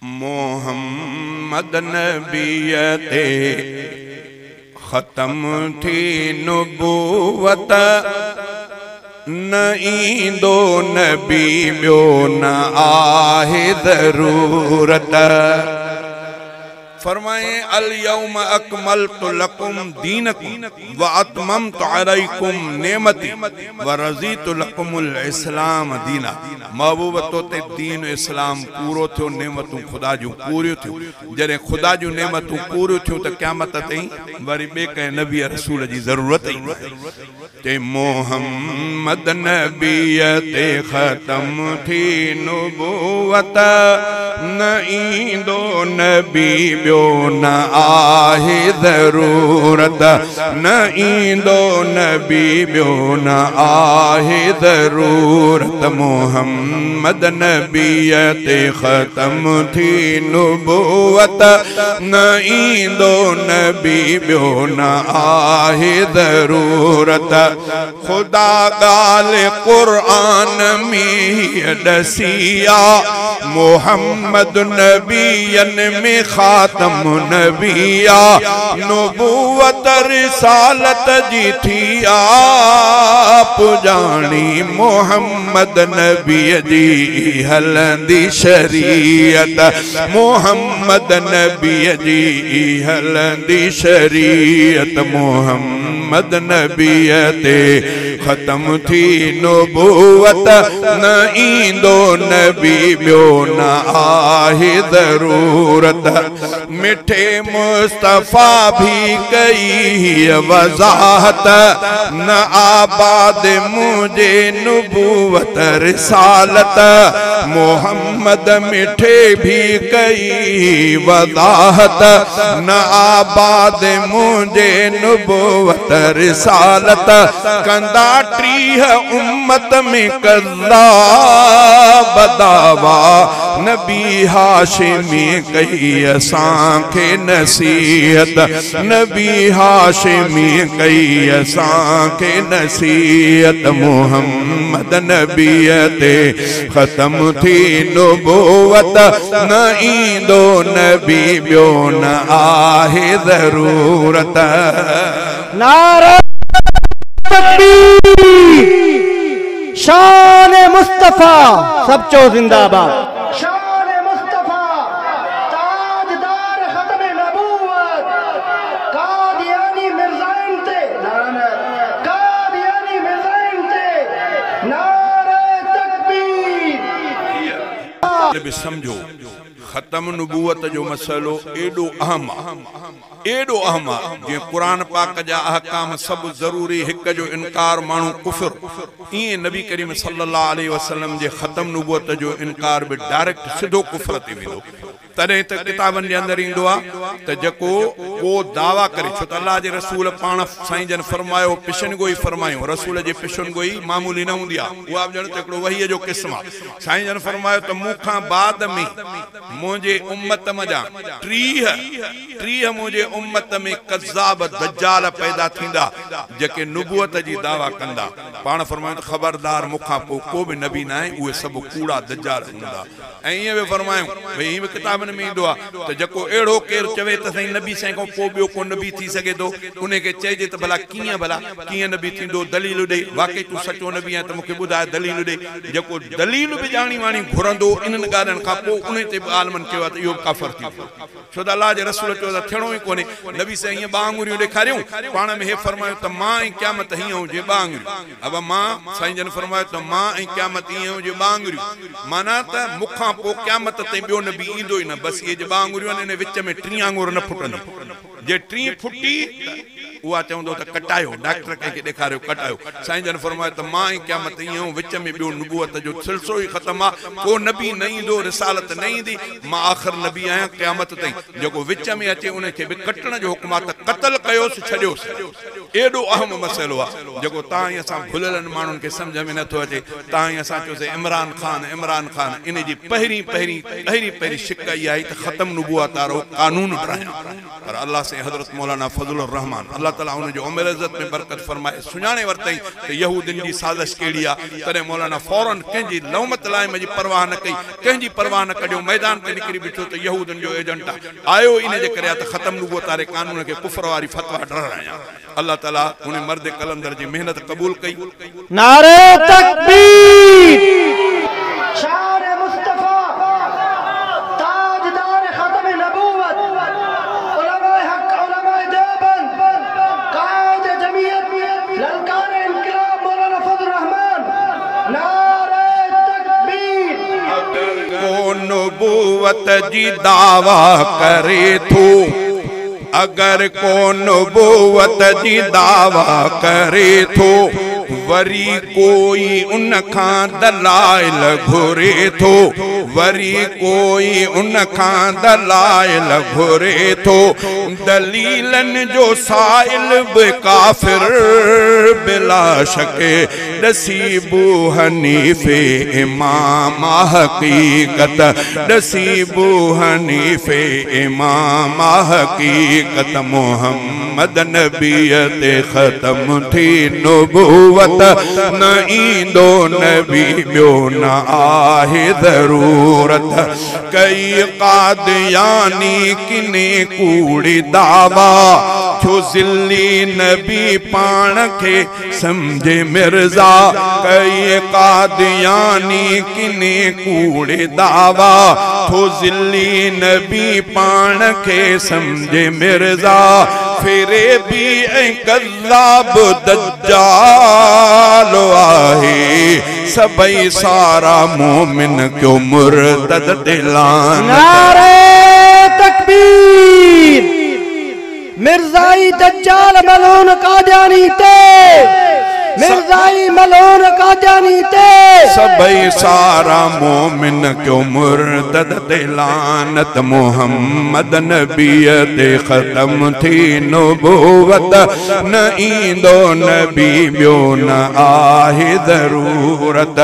मोहम्मद नबीअ ते ख़तम थी नुबूवत, न ईंदो नबी ॿियो न आहे ज़रूरत। फरमाए अल यौम अकमलतु लकुम दीनकुम व अतममतु अलैकुम नेमती व रज़ीतु लकुमुल इस्लाम दीना। महबूब तो ते दीन इस्लाम पूरो थियो, नेमतूं खुदा जूं पूरियूं थियूं। जॾहिं खुदा जूं नेमतूं पूरियूं थियूं त क़यामत ताईं वरी ॿिए कंहिं नबी रसूल जी ज़रूरत ई न। ते मोहम्मद नबीअ ते ख़तम थी नुबूवत, न ईंदो नबी ॿियो न आहे ज़रूरत, न ईंदो नबी ॿियो न आहे ज़रूरत। मोहम्मद नबीअ ते ख़तम थी नुबूवत, न ईंदो नबी ॿियो न आहे ज़रूरत। खुदा ॻाल्हि क़ुरान में ॾसिया, मोहम्मद नबियनि में ख़ातम नबिया, नुबूवत रिसालत जी थी पुॼाणी, मोहम्मद नबीअ जी हलंदी शरीयत, मोहम्मद नबीअ जी हलंदी शरीयत। मोहम्मद नबीअ ते ख़तम थी नुबूवत, न ईंदो नबी ॿियो न आहे ज़रूरत। मिठे मुस्तफ़ा भी कई वज़ाहत, न आबाद मुझे नुबूवत रिसालत। मोहम्मद मिठे भी कई वज़ाहत, न आबाद मुझे नुबूवत रिसालत। कंदा 30 उम्मत में कज़्ज़ाब दावा, नबी हाशिमी कई असांखे नसीहत, नबी हाशिमी कई असांखे नसीहत। मोहम्मद नबीअ ते ख़तम थी नुबूवत, न ईंदो नबी ॿियो न आहे ज़रूरत। नारा तकबीर, शान मुस्तफ़ा, सब चो जिंदाबाद। शान मुस्तफ़ा, ताजदार ख़त्म नबूवत, कादियानी मिर्ज़ाइन ते कादियानी मिर्ज़ाइन ते नारे तकबीर। बि सम्झो ख़तम नुबूवत जो मसइलो एॾो अहम आहे, एॾो अहम आहे, जीअं क़ुरान पाक जा अहकाम सभु ज़रूरी, हिक जो इनकार माण्हू कुफर, ईअं नबी करीम सल्लल्लाहु अलैहि वसल्लम जे ख़तम नुबूवत जो इनकार बि डायरेक्ट सिधो कुफर ते वेंदो। तॾहिं त किताबनि जे अंदरि ईंदो आहे त जेको को दावा करे, छो त अलाह जे रसूल पाण साईं जन फरमायो, पिशनगोई फरमायो, रसूल जी पिशनगोई मामूली न हूंदी आहे, उहा बि ॼण त हिकिड़ो वहीअ जो क़िस्म आहे। साईं जन फरमायो त मूंखां बाद में मुंहिंजे उम्मत मंझां 30 मुंहिंजे उम्मत में कज़ाब दज्जाल पैदा थींदा, जेके नुबूवत जी दावा कंदा। पाण फरमायो त ख़बरदार मूंखां पोइ को बि नबी न आहे, उहे सभु कूड़ा दज्जाल हूंदा। ऐं ईअं बि फरमायो, भई ईअं बि किताबनि में ईंदो आहे त जेको अहिड़ो केरु चवे त साईं नबी साईं खां पोइ ॿियो को नबी थी सघे थो, उनखे चइजे त भला कीअं नबी थींदो, दलील ॾे, वाकई तूं सचो नबी आहीं त मूंखे ॿुधाए दलील ॾे। जेको दलील बि ॼाणी वाणी घुरंदो इन्हनि ॻाल्हियुनि खां पोइ, उन ते बि आलमनि चयो आहे त इहो बि काफ़र थी वियो, छो त अलाह जे रसूल चयो त थियणो ई कोन्हे। नबी साईं ईअं ॿ आङुरियूं ॾेखारियूं, पाण में हे फरमायो त मां ऐं क़यामत हीअं हुजे ॿ आङुरियूं। अब मां साईं जन फरमायो त मां ऐं क़यामत ईअं हुजे ॿ आङुरियूं, माना त मूंखां पोइ क़यामत ताईं ॿियो नबी ईंदो ई न, बसि इहे जे ॿ आङुरियूं आहिनि इन विच में टी आङुर न फुटंदी, जे टी फुटी उहा चवंदो त कटायो, डॉक्टर कंहिंखे ॾेखारियो कटायो। साईं जन फरमायो त मां ऐं क़यामत ईअं विच में ॿियो नुबूवत जो सिलसिलो ई ख़तमु आहे, को नबी न ईंदो, रिसालत न ईंदी, मां आख़िर नबी आहियां क़यामत ताईं, जेको विच में अचे उनखे बि कटण जो हुकुम आहे त क़तल कयोसि छॾियोसि। एॾो अहम मसइलो आहे जेको तव्हां ऐं असां भुलियलनि माण्हुनि खे सम्झ में नथो अचे। तव्हां ऐं असां चयोसीं इमरान ख़ान इमरान ख़ान, इन जी पहिरीं पहिरीं पहिरीं पहिरीं शिक इहा आई त ख़तम नुबूवत वारो कानून ठाहियां, पर अलाह साईं हज़रत मौलाना फज़लुर रहमान अलाह अल्लाह ताला हुनजो उमिरि इज़त में बरकत फरमाए। सुञाणे वरितई त यहूदियुनि जी साज़िश कहिड़ी आहे। तॾहिं मौलाना फ़ौरन कंहिंजी लौमत लाइम जी परवाह न कई, कंहिंजी परवाह न कढियो, मैदान ते निकिरी बीठो त यहूदियुनि जो एजेंट आहे। आयो इन जे करे त ख़तम नुबूअत वारे कानून खे कुफर वारी फतवा डराया। अल्लाह ताला हुन मर्द कलंदर जी मेहनत क़बूल कई। नारे तकबीर, शान मुस्तफ़ा, ताजदार ख़त्म नबूवत, उलमाए हक, उलमाए देवबंद, कायद जमीयत, ललकार इनकलाब मौलाना फजलुर रहमान, नारे तकबीर। को नबूवत जी दावा करे थो, अगर को नबूवत जी दावा करे थो, वरी कोई उन खां दलाइल घुरे थो, वरी कोई उन खां दलाइल घुरे थो, दलीलनि जो साइल बि काफ़िर बिला शके, ॾसी बू हनीफ़े इमाम हक़ीक़त, ॾसी बू हनीफ़े इमाम हक़ीक़त, मोहम्मद नबीअ ते ख़त्म थी नबूवत, न ईंदो नबी ॿियो न आहे ज़रूरत। कई कादियानी किने कूड़ी दावा, छो ज़िल्ली नबी पाण खे सम्झे मिर्ज़ा, कई कादियानी किने कूड़ी दावा, छो ज़िल्ली नबी पाण खे सम्झे मिर्ज़ा, फिरे बी ऐं कज़ाब दज्जाल आहे, सभई सारा मोमिन क्यों मुर्तद दिलान। नारे तकबीर, मिर्ज़ाई दज्जाल मलून कादियानी ते, मिर्ज़ाई मलून कादियानी ते, सभई सारा मोमिन क्यों मुर्तद ते लानत, मोहम्मद नबीअ ते ख़त्म थी नबूवत, न ईंदो नबी ॿियो न आहे ज़रूरत।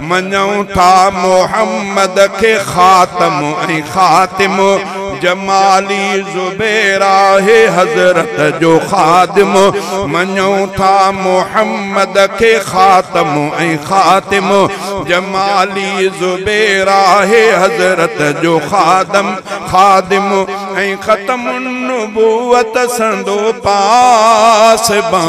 मञूं था मोहम्मद खे ख़ातम ऐं ख़ातिम, जमाली ज़ुबैर आहे हज़रत जो ख़ादिम, मञूं था मोहम्मद खे ख़ातम ऐं ख़ातिम, जमाली ज़ुबैर आहे हज़रत जो ख़ादम ख़ादिम, ऐं ख़त्म नबूवत संदो पास बा,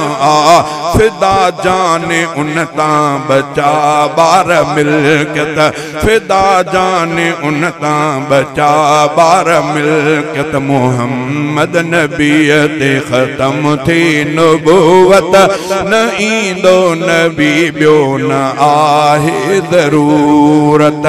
फिदा जान उन तां बचा बार मिल्कियत, फिदा जान उन तां बचा बार मिल्कियत, मोहम्मद नबीअ ते ख़त्म थी नबूवत, न ईंदो नबी ॿियो न आहे ज़रूरत।